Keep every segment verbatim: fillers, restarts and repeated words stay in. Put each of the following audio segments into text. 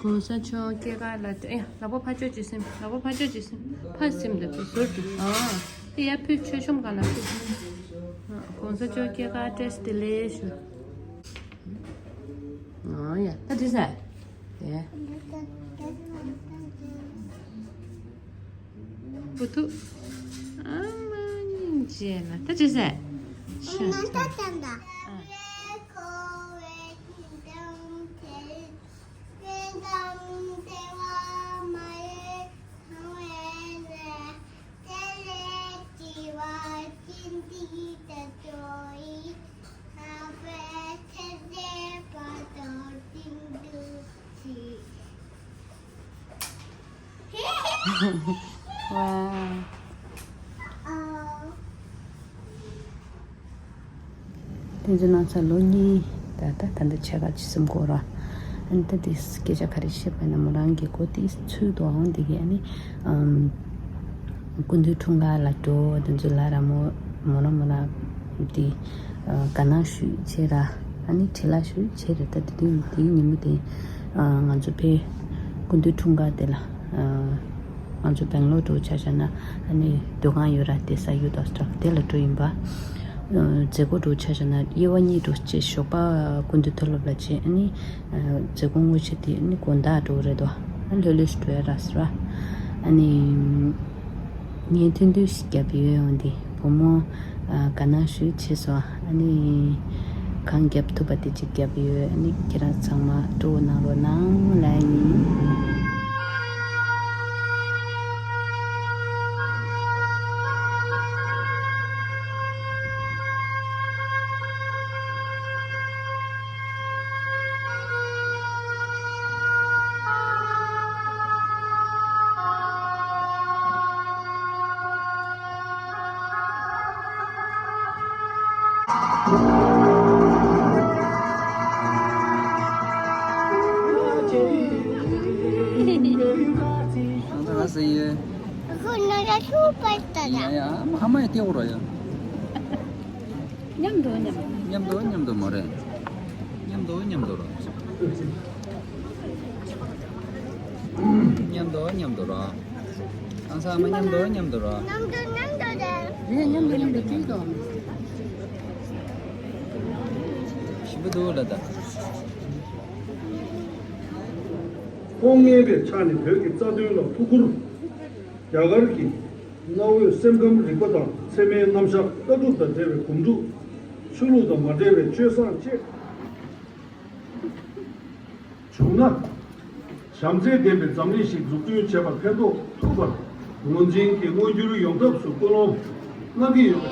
གོང་ས་མཆོག་སྐྱེས་སྐར་ལ་ཨེ་ཡ། ལག་པ་ཕར་ཕྱོགས་ཅིག་སིམ། ལག་པ་ཕར་ཕྱོགས་ཅིག་སིམ། ཕར་སིམ་འདུག་པ་ཟུར་དུ། ཨ་དེ་ཡར་ཕུལ། མཆོད་གཤོམ་སྒང་ལ་ཕུལ། ཨ་གོང་ས་མཆོག་སྐྱེས་སྐར་བཀྲ་ཤིས་བདེ་ལེགས་ཞུ། ཨ་ཡ། ད་དེ་ཟེར། དེ། བུ་ཐུག་ཨ་མ་ཉིན་བྱས་ན་ད་ཅི་ཟེར། ཤ་ན་ད་ད་ད། ཨ། ཝའོ། དེ་ཚོ་ནང་ཚ་ལོ་གཉིས་ད་ལྟ་ད་ལྟ་ཕྱེད་ཀ་ཅིག་སིམ་གོ་ར། ཨ་ནི་ད་དེ་སྐད་ཆ་ག་རེ་བཤད་པ་ན་མོ་རང་གི་གོ་དེ་ཚུལ་དུ་འོང་དེ་གི་ཨ་ནི་ཨམ། སྐུ་མདུན་འཁྲུངས་སྐར་ལ་འགྲོ་དེ་ཚོ་ལ་ར་མོ་མོ་ར་མོ་ར་དེ་དགའ་སྣང་ཞུས་བྱས་ར། ཨ་ནི་བྲེལ་བ་ཞུས་བྱས་ར། ད་དེ་དུས་དེའི་ཉིན་མོ་དེ་ང་ཚོ་ཕའི་སྐུ་མདུན་འཁྲུངས་སྐར་དེ་ལ་ང་ཚོ་སྦེང་ལོར་འགྲོ་ཆ་བཞག་ན་ཨ་ནི་སྡོད་ཁང་ཡོད་ར། དེ་ས་ཡུལ་དང་སྟོབས་དེ་ལ་འགྲོ་ཡིན་པ། མཛད་སྒོ་འགྲོ་ཆ་བཞག་ན་དབྱེ་བ་གཉིས་འགྲོ་བྱས། ཞོགས་པ་སྐུ་མདུན་མཐོ་སློབ་ལ་བྱས། ཨ་ནི་མཛད་སྒོ་དངོས་ཆེ་དེ་ཨ་ནི་དགོང་དག་འགྲོ་རེད་དོ། ཨ་ལྷོད་ལྷོད་ཞིག་འགྲོ་ཡ་ར་ཟེར་བ། ཨ་ནི་ངས་ཐུན་ཐུན་ཞིག་བརྒྱབ་ཡོད་ཡོང་དེ་བུ་མོ་དགའ་སྣང་ཞུས་བྱས་སོང་། ཨ་ནི་གང་བརྒྱབ་ཐུབ་པ་དེ་གཅིག་བརྒྱབ་ཡོད། ཨ་ནི་ཁྱེད་རང་ཚང་མ་སྤྲོ་བོ་གནང་རོགས་གནང་ལབ་ཡིན། ཁོ་ན་ར་ཐུག་པ་ལྟ་ཡ་ཡ། ཨ་མ་ཨ་མ་ཡ་ཏེ་འོ་ར་ཡ། མཉམ་དུ་མཉམ་དུ། མཉམ་དུ་མཉམ་དུ་མོ་རེད། མཉམ་དུ་མཉམ་དུ་ར། མཉམ་དུ་མཉམ་དུ་ར། ཨང་ས་མ་མཉམ་དུ་མཉམ་དུ་ར། མཉམ་དུ་མཉམ་དུ་ར། རེད། མཉམ་དུ་མཉམ་དུ་བྲིས་དོ། ཞིམ་པོ་འདུག་ལ་ད། ཁོང་ངན་པའི་ཕྱག་ནི་བོད་ཀྱི་རྩ་དོན་ལ་ཐུགས་ཁུར། རྒྱ་གར་གྱི་གནའ་བོའི་སེམས་ཁམས་རིག་པ་དང་ཚད་མའི་རྣམ་གཞག་ལྟ་གྲུབ་དང་འབྲེལ་བའི་སྒོམ་སྒྲུབ། ཆོས་ལུགས་དང་མ་འབྲེལ་བའི་སྤྱོད་བཟང་བཅས། བྱུང་ན། བྱམས་བརྩེ་ལྡན་པའི་འཛམ་གླིང་ཞིག་འཛུགས་སྐྲུན་བྱེད་པར་ཕན་ཐོགས་ཐུབ་པར་ངོས་འཛིན་གྱིས་མངོན་འགྱུར་ཡོང་ཐབས་སུ་སྐུལ་སློང་གནང་གི་ཡོད།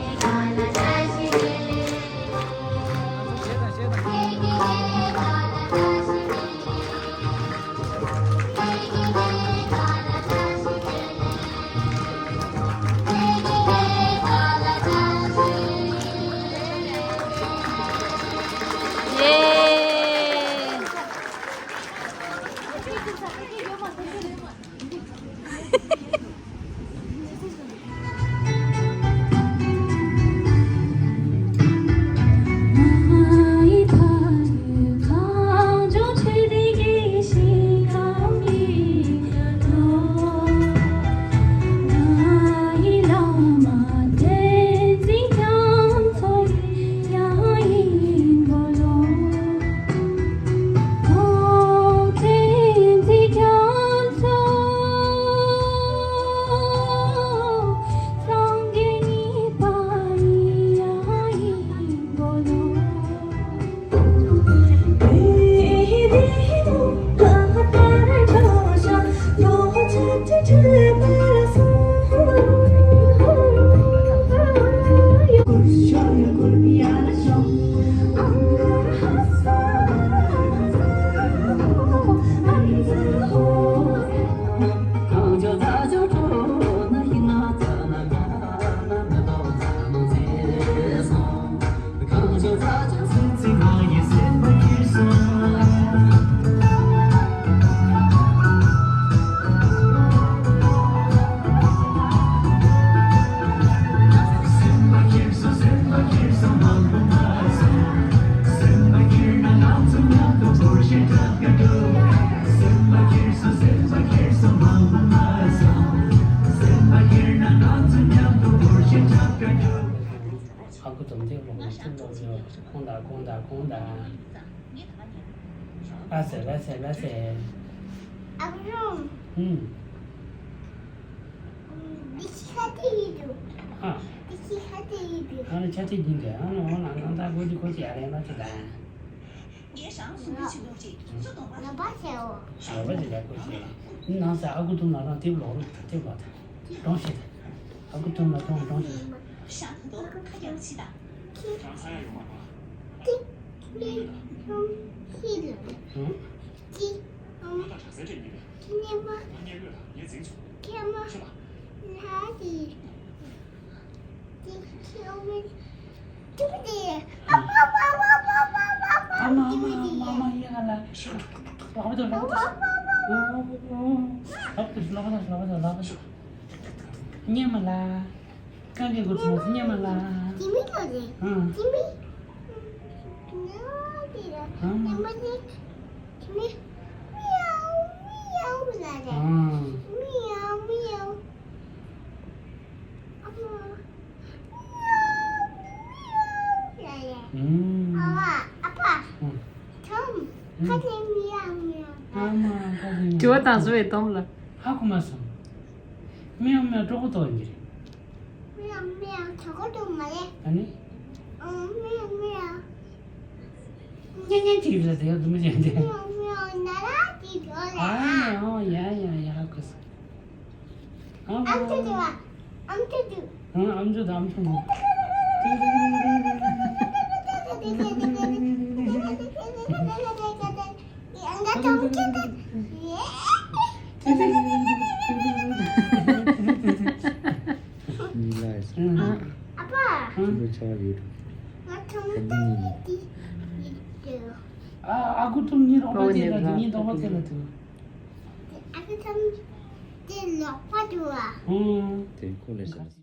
འཛོམས་ཐེབས་ལོག་འཛོམས་ཐེབས་ལོག་འཛོམས། ཁོང་དང་ཁོང་དང་ཁོང་དང་། ཨ་ཟེར་ལ་ཟེར་ལ་ཟེར། ཨ་ཁུ་རུང་། ཧུམ། འདི་ཁ་དེ་ཡིན་འདུག་ཨ། འདི་ཁ་དེ་ཡིན་འདུག་ཨ་ནི་ཆ་ཚིག་རྒྱུན་དེ་ཨ་ནི་འོ་ན་ནང་ད་གོ་དེ་གོ་ཅི་ཨ་རེ་ན་ཅི་ད། ངས་རང་བཟོ་པའི་ཆེད་དུ་རེད། ཚོ་གཏོང་བ། ལ་པ་ཟེར་འོ། ལ་པ་ཟེར་ལ་གོ་ཅི་ཨ། ནང་ས་ཨ་ཁུ་ཐུམ་ལ་རང་དེབ་ལོག་རུ་དེབ་ལོག་ད། གྲོང་ཞིག་ད། ཨ་ཁུ་ཐུམ་ལ་གྲོང་གྲོང་ཞིག་ཤ་དོ་ཁ་རྒྱག་ཅི་ད། ཁྱི། ཁྱི། ཁྱི། ཁྱི། ཁྱི། ཁྱི། ཁྱི། ཁྱི། ཉི་མ། ཁྱི་མ། ལ་དི། དི་ཁྱི་མི། ཁྱི་མི་དི། ཨ་མ་ཨ་མ་ཨ་མ་ཨ་མ་ཨ་མ། ཨ་མ་ཨ་མ་ཨ་མ་ཨ་མ་ཡ་ག་ལ། ལག་པ་དང་ལག་པ་དང་། ལག་པ་དང་ལག་པ་དང་ལག་པ་དང་། ཉི་མ་ལ། གང་གི་གོ་ཚོད་ཉི་མ་ལ། དི་མི་ལ་རེད། ཨང་། དི་མི། ཉི་མ་དི་ལ། ཨ་མ། ཉི་མ་དི། དི་མི། མི་ཡའོ་མི་ཡའོ་ལ་རེད། ཨང་། མི་ཡའོ་མི་ཡའོ། ཨ་མ། མི་ཡའོ་མི་ཡའོ་ལ་རེད། ཨང་། ཨ་བ་ཨ་ཕ། ཨང་། ཐོམ། ཨང་། ཁ་ལེ་མི་ཡའོ་མི་ཡའོ། ཨ་མ་ཁ་ལེ་མི་ཡའོ། དྲི་བ་དང་བཟོ་བའི་སྡོམ་ལ། ཧ་གོ་མ་སོང་། མི་ཡའོ་མི་ཡའོ་གྲོགས་པོ་ཏོ་ཡིན་གྱི་རེད། མི་ཡའོ་མི་ཡའོ་གྲོགས་པོ་ཏོ་མ་རེད། ཨ་ནི། ཨང་། མི་ཡའོ་མི་ཡའོ། ཉན་ཉན་ཅིག་རེད་དེ་ཡང་དུ་མི་ཉན་དེ། མི་ཡའོ་མི་ཡའོ་ན་ར་ཅིག་ཡོད་ལ། ཨ་ཡ་ཨོ་ཡ་ཡ་ཡ་ཧ་གོ་སོང་། ཨ་མ། ཨམ་ཅོག་དེ་བ། ཨམ་ཅོག་དེ། ཨ་ཨམ་ཅོག་དང་ཨམ་ཅོག་མོ། ཨ་ཨ་ཨ་ཨ། ཨ་ཕ། ཁྱོད་ཚོ་ཆ་ཡོད། ང་ཐོང་ཐོང་ཡིན་དེ་ཡིན་དེ། ཨ་ཨ་ཁུ་ཐུམ་གཉིས་རོགས་པ་དེ་ལ་དུ་གཉིས་རྡོག་པ་དེ་ལ་དུ། ཨ་ཁུ་ཐུམ་དེ་ལོག་པ་དུ་བ། ཧུམ། དེ་ཁོ་ལས་ཟེར།